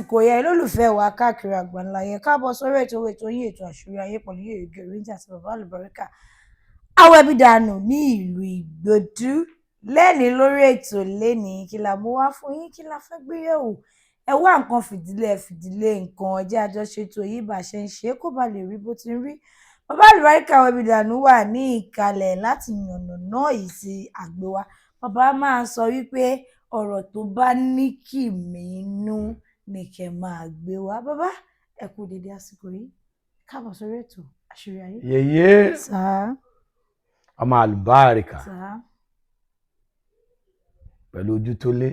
Àsìkò yẹn, lólùfẹ́ wa káàkiri àgbáńlá yẹn, káàbọ̀ sórí ètò yín, ètò Àṣírí Ayé, pẹ̀lú Yèyé Gèrèǹtì àti Bàbá Àlùbáríkà Awẹ́bídànù ní ìlú Ìgbòdú. Lẹ́ni lórí ètò lẹ́ni, kí la mú wá fún yín? Kí la fẹ́ gbé yẹ̀wò? Ẹ wá nǹkan fìdílé, fìdílé nǹkan. Ẹ jẹ́ àjọṣetò yìí bá ṣe ń ṣe kó ba lè rí bó ti ń rí. Bàbá Àlùbáríkà Awẹ́bídànù wà ní ìkàlẹ̀ láti yànnàná yìí sí àgbéwá. Bàbá máa sọ wípé ọ̀rọ̀ tó bá ní kìmí nú ní kẹ́ máa gbé wá. Bàbá, ẹ kú dédé àsìkò yìí, káàbọ̀ sórí ètò Àṣírí Ayé. Yèyé Sáà. ọmọ àlùbáríkà Sáà. pẹ̀lú ojú tó lé,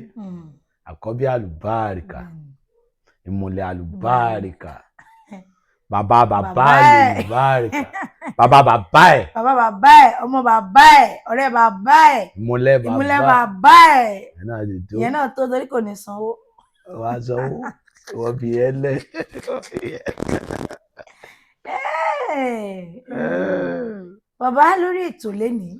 àkọ́bí àlùbáríkà, ìmùlẹ̀ àlùbáríkà, bàbá bàbá Bàbá ẹ̀. àlùbáríkà, bàbá bàbá ẹ̀, Bàbá bàbá ẹ̀, ọmọ bàbá ẹ̀, ọ̀rẹ́ bàbá ẹ̀, ìmùlẹ̀ ìmùlẹ̀ bàbá bàbá ẹ̀. Ẹ̀ náà ti tó. Ìyẹn náà tó, torí kò ní sanwó. Wàá sanwó, wọ́n fi ẹ́ lẹ̀. Bàbá, lórí ètò lénìí,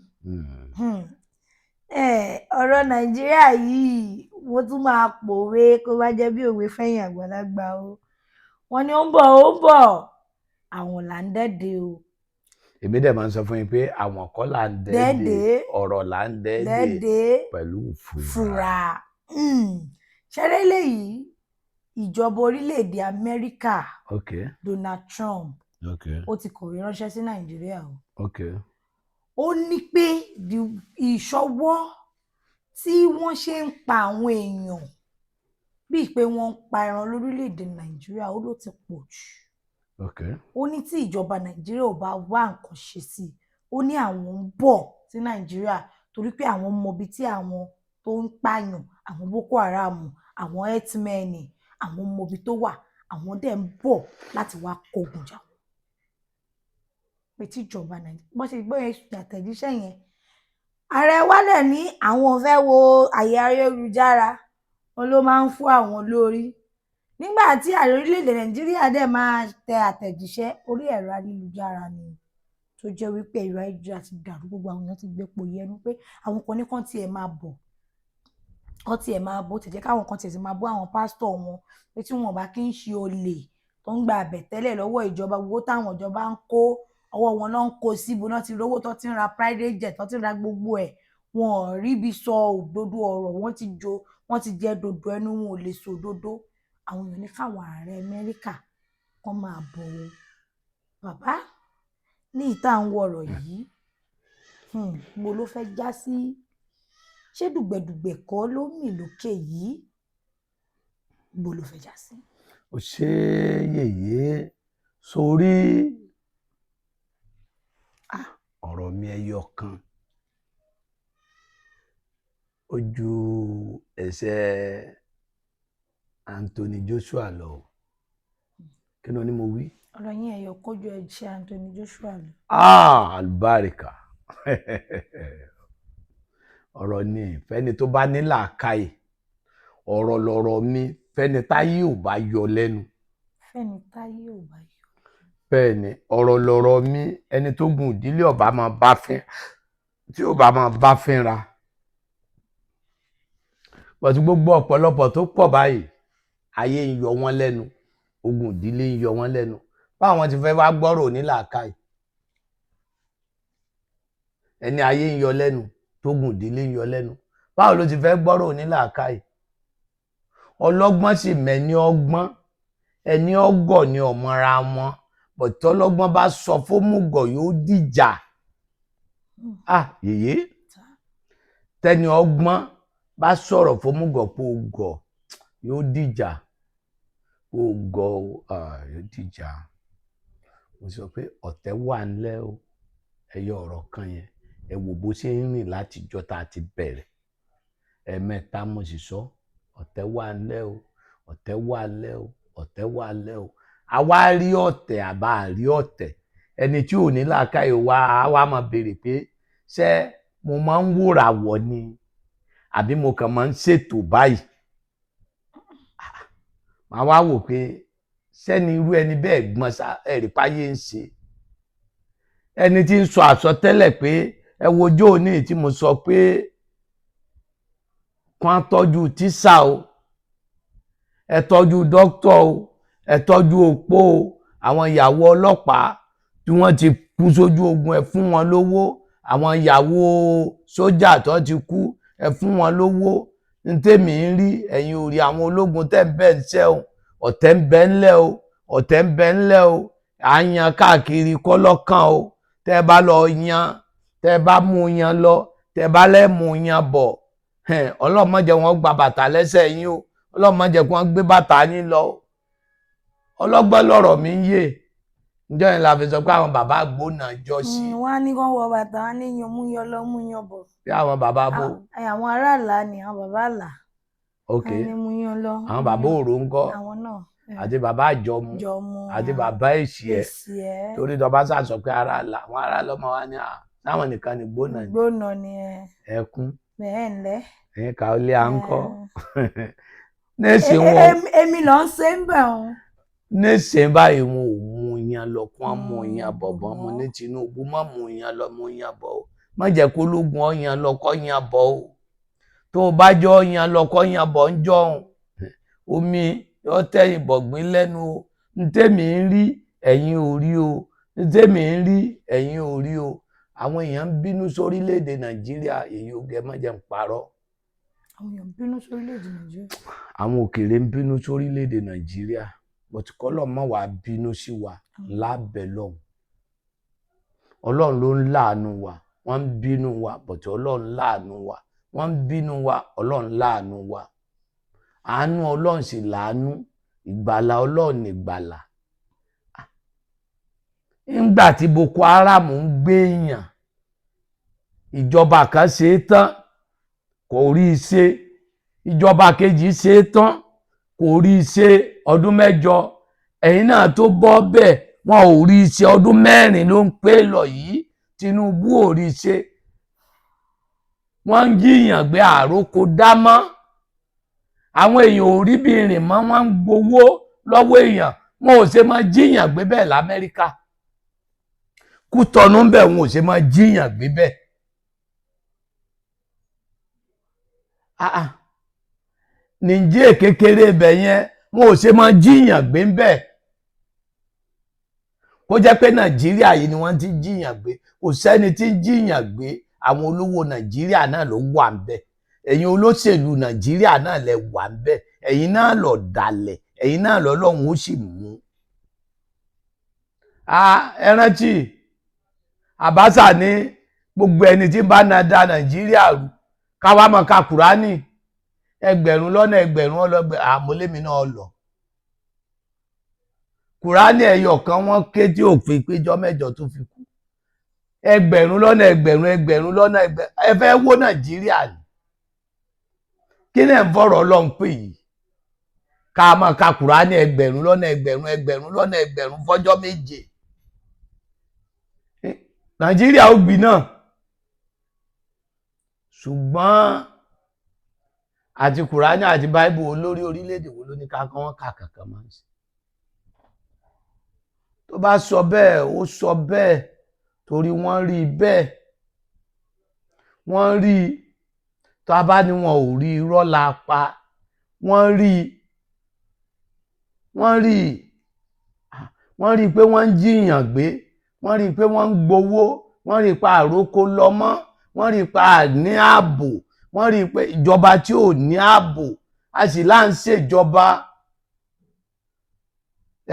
ọ̀rọ̀ Nàìjíríà yìí, mo tún máa pòwe kó bá jẹ́ bí òwe fẹ̀yìn àgbàlagbà o. Wọ́n ní ó ń bọ̀, ó ń bọ̀, àwọn là ń dẹ́dẹ̀ o. Èmi dẹ̀ máa ń sọ fún yín pé àwọn kọ́ là ń dẹ́dẹ̀, Dẹ́dẹ̀. ọ̀rọ̀ là ń dẹ́dẹ̀ dẹ́dẹ̀ pẹ̀lú fura. Fura. Ṣẹlẹ̀ léyìí, ìjọba orílẹ̀-èdè Amẹ́ríkà, Donald Trump, ó ti kọ̀wé ránṣẹ́ sí Nàìjíríà o. Ó ní pé ìṣọwọ́ tí wọ́n ṣe ń pa àwọn èèyàn bíi pé wọ́n ń pa ẹran lórílẹ̀-èdè Nàìjíríà, ó ló ti pọ̀ jù. Ó ní tí ìjọba Nàìjíríà ò bá wá nǹkan ṣe sí i, ó ní àwọn ń bọ̀ sí Nàìjíríà, torí pé àwọn mọ ibi tí àwọn tó ń pààyàn, àwọn Boko Haram, àwọn herdsmen, àwọn mọ ibi tó wà. Àwọn dẹ̀ ń bọ̀ láti wá kógun jà wọ́n. Pé tíjọba Nàìjíríà bọ́n ṣe gbọ́ yẹn, àtẹ̀jíṣẹ́ yẹn, ààrẹ wa dẹ̀ ní àwọn ò fẹ́ wo àyè ayélujára wọn, ló máa ń fún àwọn lórí. Nígbà tí ààrẹ orílẹ̀-èdè Nàìjíríà dẹ̀ máa tẹ àtẹ̀jíṣẹ́ orí ẹ̀rọ ayélujára ni, tó jẹ́ wípé ẹ̀rọ ayélujára ti dàrú, gbogbo àwọn èèyàn ti gbépo yẹnu pé àwọn kan ní kán tiẹ̀ máa bọ̀, kán tiẹ̀ máa bọ̀, tẹ̀ jẹ́ káwọn kan tiẹ̀ ti máa bọ́ àwọn pásítọ̀ wọn, pé tí wọn bá kí ń ṣe olè tó ń gba àbẹ̀tẹ́lẹ̀ lọ́wọ́ ìjọba, gbogbo táwọn ìjọba ń kó, ọwọ́ wọn náà ń kó síbo náà ti rówó tó ti ń ra private jet, tó ti ń ra gbogbo ẹ̀. Wọn ò ríbi sọ òdodo ọ̀rọ̀, wọ́n ti jo, wọ́n ti jẹ dòdò ẹnu, wọn ò lè sọ òdodo. Àwọn èèyàn ní káwọn ààrẹ Amẹ́ríkà kán máa bọ̀ o. Bàbá, ní ìta ń wọ̀rọ̀ yìí, mo ló fẹ́ já sí, ṣé dùgbẹ̀dùgbẹ̀ kọ́ ló mì lókè yìí? Mo ló fẹ́ já sí? Ó ṣe, yèyé. Sórí ọ̀rọ̀ mi ẹyọ kan, ó ju ẹsẹ̀ Anthony Joshua lọ. Kí ni o ní mo wí? Ọ̀rọ̀ yín ẹyọ kójú ẹ ṣe Anthony Joshua lọ. Ah, àlùbáríkà ọ̀rọ̀ ni fẹ́ni tó bá ní làákàyè. Ọ̀rọ̀ lọ̀rọ̀ mi fẹ́ni táyé ò bá yọ lẹ́nu. Fẹ́ni táyé ò bá yọ. Bẹ́ẹ̀ ni, ọ̀rọ̀ lọ̀rọ̀ mi ẹni tó gun ìdílé ọba máa bá fín, tí ó bá máa bá fínra. Pọ̀tù gbogbo ọ̀pọ̀lọpọ̀ tó pọ̀ báyìí, ayé ń yọ wọ́n lẹ́nu, ogun ìdílé ń yọ wọ́n lẹ́nu. Báwọn ti fẹ́ wá gbọ́rọ̀ onílàákàyè? Ẹni ayé ń yọ lẹ́nu, tógun ìdílé ń yọ lẹ́nu, báwo ló ti fẹ́ gbọ́rọ̀ onílàákàyè? Ọlọ́gbọ́n sì mẹ́ni ọgbọ́n, ẹni ọgọ̀ ni ọ̀mọ́ra wọn. Bọ̀tọ́ ọlọ́gbọ́n bá sọ fómùgọ̀, yóò dìjà. Ah, yèyé, tẹni ọgbọ́n bá sọ̀rọ̀ fómùgọ̀ pé ó gọ̀, yóò dìjà. Ó gọ̀, yóò dìjà. Mo sọ pé ọ̀tẹ̀ wà ńlẹ̀ o. Ẹyọ ọ̀rọ̀ kan yẹn, ẹ wò bó ṣe ń rìn látijọ́ tá a ti bẹ̀rẹ̀. Ẹ̀ẹ̀mẹ́ta mo sì sọ, ọ̀tẹ̀ wà ńlẹ̀ o, ọ̀tẹ̀ wà ńlẹ̀ o, ọ̀tẹ̀ wà ńlẹ̀ o. Àwa rí ọ̀tẹ̀, àbá rí ọ̀tẹ̀. Ẹni tí ò ní làákàyè wa á wá máa béèrè pé ṣé mo máa ń wòràwọ̀ ni, àbí mo kàn máa ń ṣètò báyìí? Màá wá wò pé sẹ́ni irú ẹni bẹ́ẹ̀ gbọ́n sá ẹ̀rí páyé ń ṣe. Ẹni tí ń sọ àsọtẹ́lẹ̀ pé ẹ wojó òní tí mo sọ pé kán tọ́jú tíṣà o. Ẹ tọ́jú dókítà o, ẹ tọ́jú opó o, àwọn ìyàwó ọlọ́pàá tí wọ́n ti kú sójú ogun, ẹ fún wọn lówó. Àwọn ìyàwó sójà tó ti kú, ẹ fún wọn lówó. Ní tèmi ń rí, ẹ̀yin ò rí. Àwọn ológun tẹ́ ń bẹ́ ń ṣẹ́ o, ọ̀tẹ̀ ń bẹ ńlẹ̀ o, ọ̀tẹ̀ ń bẹ ńlẹ̀ o. À ń yan káàkiri kọ́lọ́kàn o. Tẹ́ ẹ bá lọ yan, tẹ́ ẹ bá mú yan lọ, tẹ́ ẹ bá lẹ́ mú yan bọ̀, Ọlọ́run má jẹ́ wọ́n gba bàtà lẹ́sẹ̀ yín o. Ọlọ́run má jẹ́ kí wọ́n gbé bàtà yín lọ o. Ọlọ́gbọ́n lọ̀rọ̀ mi ń yé. Ǹjọ́ yẹn la fi sọ pé àwọn bàbá gbóná jọ sí. Wọ́n á ní kán wọ bàtà, wọ́n á ní yan mú yan lọ, mú yan bọ̀. Bí àwọn bàbá bó? Àwọn aráàlá ni, àwọn bàbá àlà. Ok. Wọ́n ní mú yan lọ. Àwọn bàbá òrò ńkọ́? Àwọn náà. Àti bàbá àjọmú. Jọmú. Àti bàbá èsì ẹ. Èsì ẹ. Torí tó bá sàsọ pé aráàlá, àwọn aráàlá ọmọ wa ní táwọn nìkan ní gbóná ni. Gbóná ni ẹ. Ẹkún. Bẹ́ẹ̀ ńlẹ́. Ẹ̀yin kà ó lé à ń kọ́. Nísìnyí wọn. Èmi ló ń ṣe ń bẹ̀ ọ́n. Nísìnyí báyìí, wọn ò mú yan lọ kí wọ́n mú yan bọ̀ bọ́n. Mo ní Tinubu má mú yan lọ, mú yan bọ̀ o. Má jẹ́ kó lógun ọ yan lọ kọ́ yan bọ̀ o. Tó o bá jọ yan lọ kọ́ yan bọ̀ ń jọ̀hún, omi yọ tẹ̀yìn bọ̀gbín lẹ́nu o. Ntẹ́mi ń rí, ẹ̀yin ò rí o. Ntẹ́mi ń rí, ẹ̀yin ò rí o. Àwọn èèyàn ń bínú sórílẹ̀-èdè Nàìjíríà. Èyí ò gẹ́, má jẹ́ ń parọ́. Àwọn èèyàn ń bínú sórílẹ̀-èdè Nàìjíríà. Àwọn òkèèrè ń bínú sórílẹ̀-èdè Nàìjíríà, but kọ́lọ̀ mọ́ wàá bínú sí wa lábẹ́ lọ́hùn. Ọlọ́run ló ń láàánú wa. Wọ́n ń bínú wa, but Ọlọ́run láàánú wa. Wọ́n ń bínú wa, Ọlọ́run láàánú wa. Àánú Ọlọ́run sì láàánú, ìgbàlà Ọlọ́run nìgbàlà. Ńgbà tí Boko Haram ń gbé èèyàn, ìjọba kan ṣe é tán, kò rí i ṣe. Ìjọba kejì ṣe é tán, kò rí i ṣe. Ọdún 8 ẹ̀yin náà tó bọ́ bẹ́ẹ̀, wọn ò rí i ṣe. Ọdún 4 ló ń pé lọ yìí, Tinubu ò rí i ṣe. Wọ́n ń jíyàn gbé, àròkọ dámọ́. Àwọn èèyàn ò rí bí rìn mọ́, wọ́n ń gbowó lọ́wọ́ èèyàn. Wọn ò ṣe máa jíyàn gbé bẹ́ẹ̀ l'Amẹ́ríkà. Kútọ́nù ń bẹ̀, wọn ò ṣe máa jíyàn gbé bẹ́ẹ̀. Nìjẹ́ kékeré ibẹ̀ yẹn, wọn ò ṣe máa jíyàn gbé ń bẹ̀. Kó jẹ́ pé Nàìjíríà yìí ni wọ́n ti jíyàn gbé. Kò sẹ́ni tí ń jíyàn gbé. Àwọn olówó Nàìjíríà náà ló wà ń bẹ̀. Ẹ̀yin olóṣèlú Nàìjíríà náà lẹ wà ń bẹ̀. Ẹ̀yin náà lọ dalẹ̀, ẹ̀yin náà lọ́lọ́run ó sì mú. Ẹ rántí Abacha ní gbogbo ẹni tí ń bá na da Nàìjíríà rú, káwá mọ̀ ka Kùránì ẹgbẹ̀rún lọ́nà ẹgbẹ̀rún ọlọ́gbẹ̀. Àmúlémi náà lọ. Kùránì ẹyọ kan wọ́n ké tí òfin péjọ 8 tó fi kú. Ẹgbẹ̀rún lọ́nà ẹgbẹ̀rún, ẹgbẹ̀rún lọ́nà ẹgbẹ̀rún. Ẹ fẹ́ wó Nàìjíríà ni. Kí ni ẹ̀ ń fọ̀rọ̀ Ọlọ́run pè yìí? Ká máa ka Kùránì ẹgbẹ̀rún lọ́nà ẹgbẹ̀rún, ẹgbẹ̀rún lọ́nà ẹgbẹ̀rún fọ́jọ́ 7. Nàìjíríà ó gbiná. Ṣùgbọ́n àti Kùránì àti Báíbù, olórí orílẹ̀-èdè wo ló ní ká kán wọ́n kà kankan máa ń ṣe? Tó bá sọ bẹ́ẹ̀, ó sọ bẹ́ẹ̀ torí wọ́n rí bẹ́ẹ̀. Wọ́n rí, tó a bá ní wọn ò rí, irọ́ la pa. Wọ́n rí, wọ́n rí, wọ́n rí pé wọ́n ń jíyàn gbé, wọ́n rí pé wọ́n ń gbowó, wọ́n rí pé àrókò lọ mọ́, wọ́n rí pé àní ààbò, wọ́n rí pé ìjọba tí ò ní ààbò, a sì là ń ṣèjọba.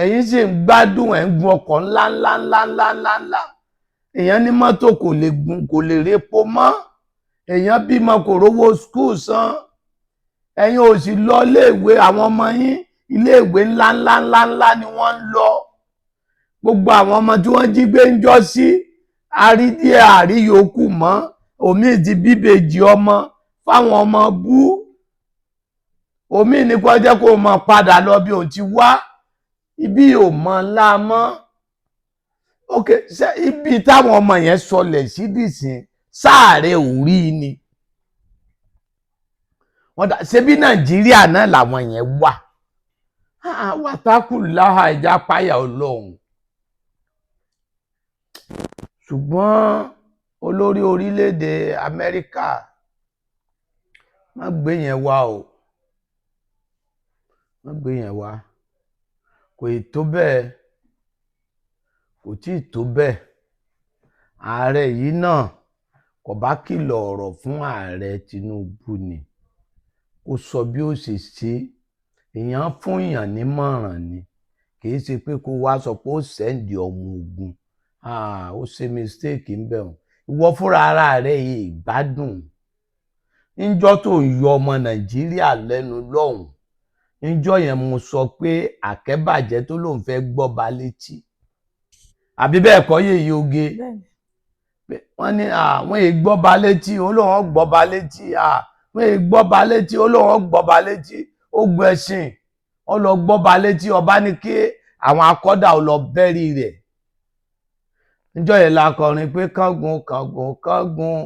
Ẹ̀yin sì ń gbádùn, ẹ̀ ń gun ọkọ̀ ńlá ńlá ńlá ńlá ńlá ńlá. Èèyàn ní mọ́tò kò lè gun, kò lè repo mọ́. Èèyàn bímọ, kò rówó skul san. Ẹ̀yin ò sì lọ iléèwé. Àwọn ọmọ yín, iléèwé ńlá ńlá ńlá ńlá ni wọ́n ń lọ. Gbogbo àwọn ọmọ tí wọ́n jí gbé ń jọ sí àrídíẹ̀ àríyókù mọ́. Omi ti bíbejì ọmọ fáwọn ọmọ bú. Omi ní kó jẹ́ kó mọ̀ padà lọ bí òun ti wá. Ibi ò mọ̀ ńlá mọ́. Ok, ṣé ibi táwọn ọmọ yẹn sọlẹ̀ sídìsín sáàrẹ̀ ò rí ni? Wọ́n dá ṣé bí Nàìjíríà náà làwọn yẹn wà. Wàtákù láhà, ẹja páyà Ọlọ́run. Ṣùgbọ́n olórí orílẹ̀-èdè Amẹ́ríkà, má gbé yẹn wá o. Wọ́n gbé yẹn wá, kò ì tó bẹ́ẹ̀, kò tí ì tó bẹ́ẹ̀. Ààrẹ yìí náà kò bá kìlọ̀ ọ̀rọ̀ fún ààrẹ Tinubu ni, kó sọ bí ó ṣe ṣe. Èèyàn fún èèyàn nímọ̀ràn ni, kì í ṣe pé kó wá sọ pé ó send ọmọ ogun. Ó ṣe mistake ń bẹ̀ wọ́n. Ìwọ fúnra ara rẹ yìí gbádùn níjọ́ tó ń yọ ọmọ Nàìjíríà lẹ́nu lọ́hùn. Níjọ́ yẹn mo sọ pé àkẹ́bàjẹ́ tó lóun fẹ́ gbọ́ba létí, àbí bẹ́ẹ̀ kọ́, yèyí oge? Wọ́n ní àwọn èyí gbọ́ba létí, ó lóun gbọ́ba létí. Wọ́n èyí gbọ́ba létí, ó lóun gbọ́ba létí. Ó gun ẹṣin, ó lọ gbọ́ba létí. Ọba ní kí àwọn akọ́dà ó lọ bẹ́rí rẹ̀. Níjọ́ yẹn la kọrin pé kángun kángun kángun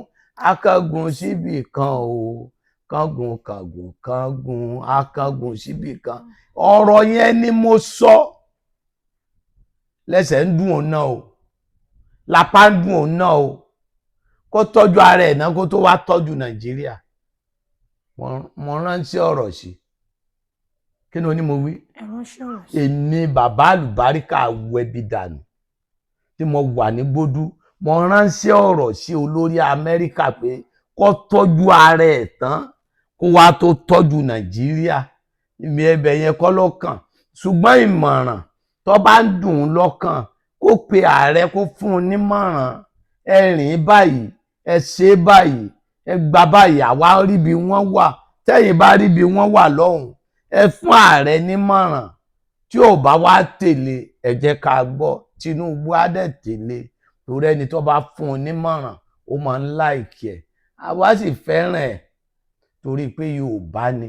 akángun síbì kan o, kángun kángun kángun akángun síbì kan. Ọ̀rọ̀ yẹn ni mo sọ, lẹ́sẹ̀ ń dùn òun náà o, lápá ń dùn òun náà o. Kó tọ́jú ara ẹ̀ náà kó tó wá tọ́jú Nàìjíríà. Mo ránṣẹ́ ọ̀rọ̀ sí. Kí ni o ní mo wí? Èmi bàbá àlùbáríkà wẹbi dànù tí mo wà ní gbódú, mo ránṣẹ́ ọ̀rọ̀ sí olórí Amẹ́ríkà pé kó tọ́jú ara ẹ̀ tán kó wá tó tọ́jú Nàìjíríà. Ìmì ẹ̀bẹ̀ yẹn kọ́ lọ́kàn, ṣùgbọ́n ìmọ̀ràn tó bá ń dùn ún lọ́kàn, kó pe ààrẹ, kó fún un nímọ̀ràn. Ẹ rìn báyìí, ẹ ṣe báyìí, ẹ gbà báyìí, àwa ríbi wọ́n wà, tẹ́yìn bá ríbi wọ́n wà lọ́hùn, ẹ fún ààrẹ nímọ̀ràn. Tí ò bá wá tẹ̀lé, ẹ jẹ́ ká gbọ́. Tinubu á dẹ̀ tẹ̀lé, torí ẹni tó bá fún un nímọ̀ràn, ó máa ń like ẹ̀. Àwa sì fẹ́ràn ẹ̀ torí pé Yorùbá ni,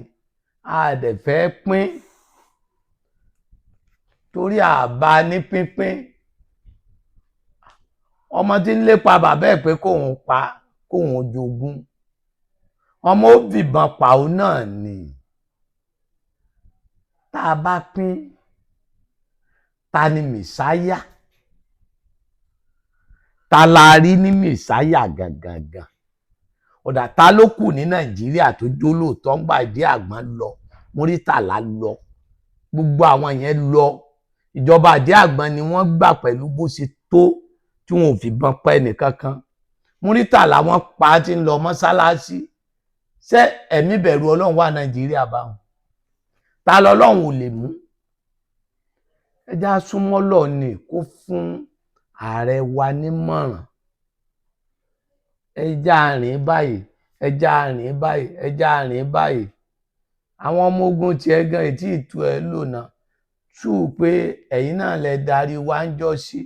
a dẹ̀ fẹ́ pín, torí àbá ní pínpín. Ọmọ tí ń lépa bàbá ẹ̀ pé kóun pa kóun jogún, ọmọ ó fìbọn pa òun náà ni. Tá a bá pín, ta ni mìsáyà? Ta la rí ní mìsáyà gangan? Ọ̀dà, ta ló kù ní Nàìjíríà tó jó lóòótọ́ ń gbà ìdí àgbọn lọ? Múrítàlá lọ, gbogbo àwọn yẹn lọ. Ìjọba ìdí àgbọn ni wọ́n gbà pẹ̀lú bó ṣe tó, tí wọn ò fìbọn pa ẹnìkankan. Múrítàlá wọn pa á tí ń lọ mọ́sálásí. Ṣé ẹ̀mí bẹ̀rù Ọlọ́run wà Nàìjíríà báwọn? Ta lọ́lọ́run ò lè mú? Ẹ já súnmọ́ lọ ní kó fún ààrẹ wa nímọ̀ràn. Ẹ já rìn báyìí, ẹ já rìn báyìí, ẹ já rìn báyìí. Àwọn ọmọ ogun tiẹ̀ gan ètí ìtú ẹ lò náà tú pé ẹ̀yin náà lẹ darí wa ń jọ sí.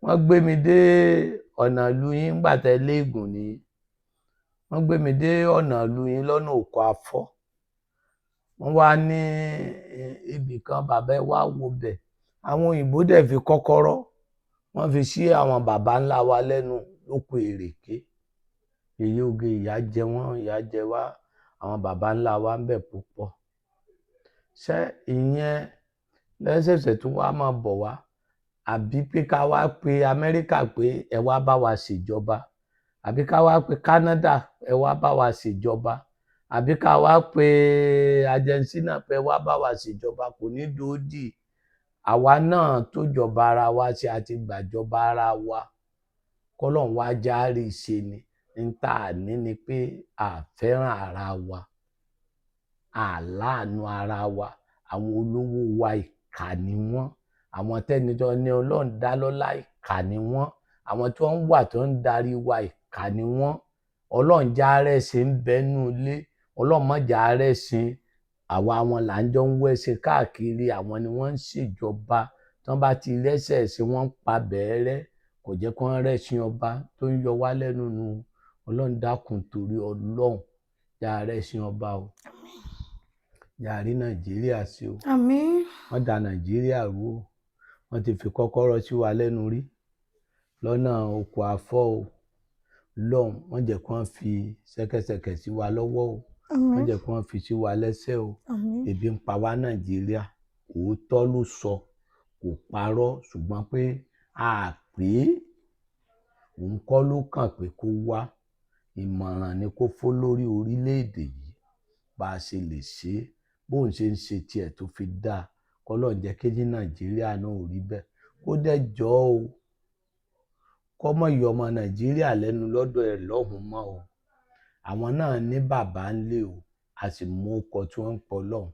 Wọ́n gbé mi dé ọ̀nà ìlú yín ńgbà tẹ́ léègùn ni. Wọ́n gbé mi dé ọ̀nà ìlú yín lọ́nà Òkò Afọ́. Wọ́n wá ní ibì kan, bàbá ẹ wá wo bẹ̀. Àwọn òyìnbó dẹ̀ fi kọ́kọ́rọ́, wọ́n fi sí àwọn bàbá ńlá wa lẹ́nu lóko èrèké. Èyí oge, ìyà jẹ wọ́n, ìyà jẹ wá, àwọn bàbá ńlá wa ń bẹ púpọ̀. Ṣé ìyẹn lẹ́sẹ̀sẹ̀ tó wá máa bọ̀ wá, àbí pé ká wá pe Amẹ́ríkà pé ẹ wá bá wa ṣèjọba, àbí ká wá pe Canada, ẹ wá bá wa ṣèjọba, àbí ká wá pe Argentina pé ẹ wá bá wa ṣèjọba? Kò ní dòódì. Àwa náà tó jọba ara wa ṣe àti gbàjọba ara wa, kọ́lọ́n wá járe ṣe ni. N tá a ní ni pé a fẹ́ràn ara wa, a láàánú ara wa. Àwọn olówó wa, ìkà ni wọ́n. Àwọn tẹ́ni tó ní Ọlọ́run dá lọ́lá, ìkà ni wọ́n. Àwọn tí wọ́n wà tó ń darí wa, ìkà ni wọ́n. Ọlọ́run já rẹ́sìn ń bẹ́nu ilé, Ọlọ́run má já rẹ́sìn. Àwa wọn là ń jọ ń wẹ́sẹ̀ káàkiri, àwọn ni wọ́n ń ṣèjọba. Tí wọ́n bá ti rẹ́sẹ̀ sí, wọ́n ń pa bẹ́ẹ̀rẹ́, kò jẹ́ kí wọ́n rẹ́sìn ọba tó ń yọ wá lẹ́nu nu. Ọlọ́run dákun, torí Ọlọ́run, já rẹ́sìn ọba o, já rí Nàìjíríà sí o. Àmín. Wọ́n da Nàìjíríà rú o. Wọ́n ti fi kọ́kọ́rọ́ sí wa lẹ́nu rí lọ́nà oko afọ́ o. Lọ́hùn, wọ́n jẹ́ kí wọ́n fi ṣẹ́kẹ́ṣẹkẹ̀ sí wa lọ́wọ́ o, wọ́n jẹ́ kí wọ́n fi sí wa lẹ́sẹ̀ o. Àmín. Ebi ń pa wá Nàìjíríà. Òótọ́ ló sọ, kò parọ́, ṣùgbọ́n pé a pè é, òun kọ́ ló kàn pé kó wá. Ìmọ̀ràn ni kó fún lórí orílẹ̀-èdè yìí, bá a ṣe lè ṣe é. Bóun ṣe ń ṣe tiẹ̀ tó fi dáa, kọ́lọ́run jẹ́ kí ní Nàìjíríà náà ò rí bẹ́ẹ̀. Kó dẹ̀ jọ́ o, kó mọ̀ yọ ọmọ Nàìjíríà lẹ́nu lọ́dọ̀ ẹ̀ lọ́hùn mọ́ o. Àwọn náà ní bàbá ńlé o, a sì mú ọkọ̀ tí wọ́n ń pọ̀ lọ́hùn.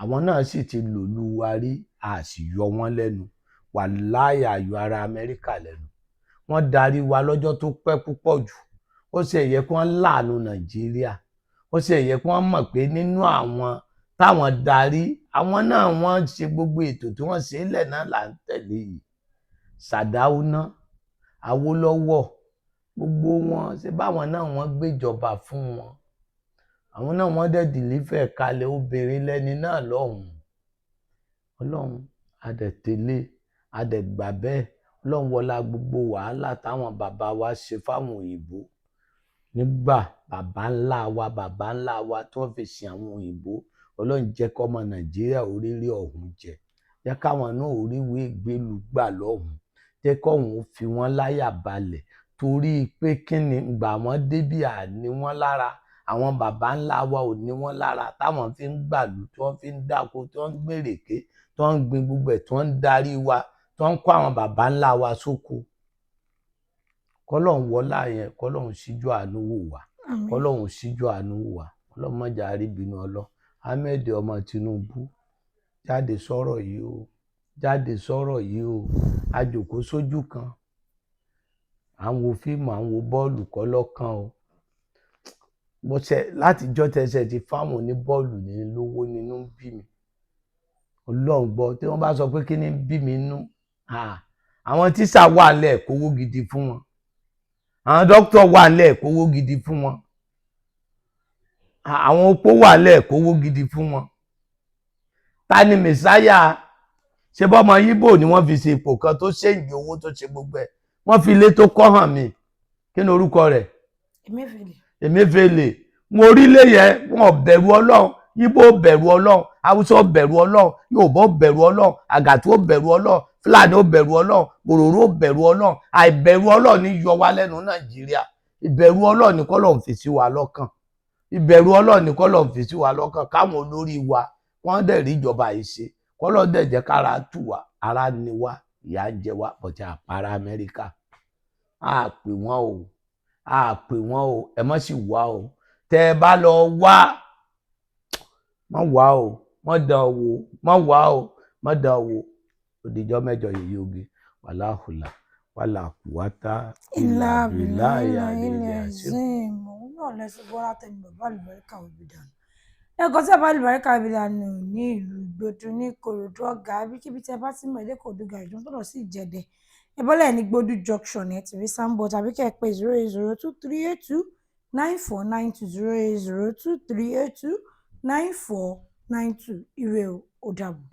Àwọn náà sì ti lòlú wa rí, a sì yọ wọ́n lẹ́nu. Wàláhì, àyọ ara Amẹ́ríkà lẹ́nu. Wọ́n darí wa lọ́jọ́ tó pẹ́ púpọ̀ jù. Ó sì yẹ kí wọ́n láàánú Nàìjíríà. Ó sì yẹ kí wọ́n mọ̀ pé nínú àwọn táwọn darí, àwọn náà wọ́n ṣe gbogbo ètò tí wọ́n ṣe lẹ̀ náà là ń tẹ̀lé yìí. Sàdáúná, Awólọ́wọ̀, gbogbo wọn ṣe báwọn náà wọ́n gbéjọba fún wọn. Àwọn náà wọ́n dẹ̀ dìlífẹ̀ kalẹ̀ obìnrin lẹ́ni náà lọ́hùn-ún. Ọlọ́run a dẹ̀ tẹ̀lé, a dẹ̀ gbà bẹ́ẹ̀. Ọlọ́run wọlá gbogbo wàhálà táwọn bàbá wa ṣe fáwọn òyìnbó nígbà bàbá ńlá wa, bàbá ńlá wa tí wọ́n fi sin àwọn òyìnbó. Ọlọ́run jẹ́ kọ́mọ Nàìjíríà orílẹ̀ ọ̀hún jẹ, jẹ́ káwọn náà oríwèé ìgbélú gbà lọ́hùn, jẹ́ kọ́hún fi wọ́n láyà balẹ̀. Torí pé kí ni gbà wọ́n débí àní wọ́n lára, àwọn bàbá ńlá wa ò ní wọ́n lára, táwọn fi ń gbàlú, tí wọ́n fi ń dáko, tí wọ́n ń gbèrèké, tí wọ́n ń gbin gbogbo ẹ̀, tí wọ́n ń darí wa, tí wọ́n ń kó àwọn bàbá ńlá wa sóko. Kọ́lọ́hún wọlá yẹn, kọ́lọ́hún síjú àánú wò wá. Àmín. Kọ́lọ́hún síjú àánú wò wá. Ọlọ́run má jẹ́ á rí ìbínú Ọlọ́run. Ahmed ọmọ Tinubu, jáde sọ̀rọ̀ yìí o, jáde sọ̀rọ̀ yìí o. A jòkó sójú kan, à ń wo fíìmù, à ń wo bọ́ọ̀lù kọ́ lọ́kàn o. Bó ṣe látijọ́ tẹsẹ̀ ti fáwọn oníbọ́ọ̀lù ní lówó nínú ń bí mi. Ọlọ́run gbọ́, tí wọ́n bá sọ pé kí ni ń bí mi nú, àwọn tíṣà wà lẹ̀ kówó gidi fún wọn, àwọn dókítà wà lẹ̀ kówó gidi fún wọn, àwọn opó wà lẹ̀ kówó gidi fún wọn. Ta ni mẹ̀sáyà? Ṣé bọ́mọ Yíbò ni wọ́n fi ṣe ipò kan tó ṣèǹjì owó tó ṣe gbogbo ẹ̀? Wọ́n fi ilé tó kọ́ hàn mí. Kí ni orúkọ rẹ̀? Emefiele. Emefiele. Wọn orílẹ̀ yẹn, wọn bẹ̀rù Ọlọ́run. Yíbò bẹ̀rù Ọlọ́run, Haúsá bẹ̀rù Ọlọ́run, Yorùbá bẹ̀rù Ọlọ́run, Àgàtú bẹ̀rù Ọlọ́run, Fúlàní bẹ̀rù Ọlọ́run, Bòròró bẹ̀rù Ọlọ́run. Àìbẹ̀rù Ọlọ́run ní yọ wá lẹ́nu Nàìjíríà. Ìbẹ̀rù Ọlọ́run ní k'Ọlọ́run fi sí wa lọ́kàn. Ìbẹ̀rù Ọlọ́run ní k'Ọlọ́run fi sí wa lọ́kàn. Káwọn olórí wa wọ́n dẹ̀ rí ìjọba yìí ṣe, k'Ọlọ́run dẹ̀ jẹ́ kára tù wá. Ara ni wá, ìyà ń jẹ wá, bọ̀tí àpárá Amẹ́ríkà á pè wọ́n o, á pè wọ́n o. Ẹ má sì wá o. Tẹ́ ẹ bá lọ wá, má wá o, má dán wò, má wá o, má dán wò. Òdìjọ́ mẹ́jọ yìí oge wàláhùlà wàlàkùwátá. Ìlà bìlà ìlà ilẹ̀ azim. Òun náà lẹ́sìn bọ́lá tẹnu bàbá àlùbáríkà òbí dànù. Ẹ̀kọ́ tí bàbá àlùbáríkà òbí dànù ní ìlú Ìgbòdo ní Ìkòròdú ọ̀gá, ibikíbi tí ẹ bá ti mọ̀ ilé Ìkòròdú gàrí tó lọ sí Ìjẹ̀dẹ̀, ẹ bọ́lẹ̀ ní Gbódú junction, ẹ ti rí sanbọ, tàbí kẹ́ ẹ pé 08023829492, 08023829492. Ire o, ó dàbọ̀.